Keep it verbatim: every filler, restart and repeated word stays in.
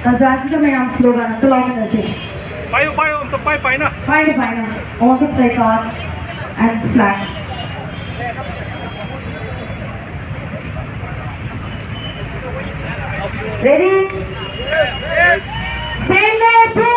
ꯇꯥꯟꯖꯥꯁꯤꯗ ꯃꯌꯥꯝ ꯁ꯭ꯂꯣꯒꯥꯟ ꯑꯝꯇ ꯂꯥꯎꯃꯤꯟꯅꯁꯤ꯫ ꯄꯥꯏꯌꯨ ꯄꯥꯏꯌꯨ ꯑꯝꯇ ꯄꯥꯏ ꯄꯥꯏꯅ꯫ ꯄꯥꯏꯅ ꯄꯥꯏꯅ, all the placards and flag. Ready? Say no to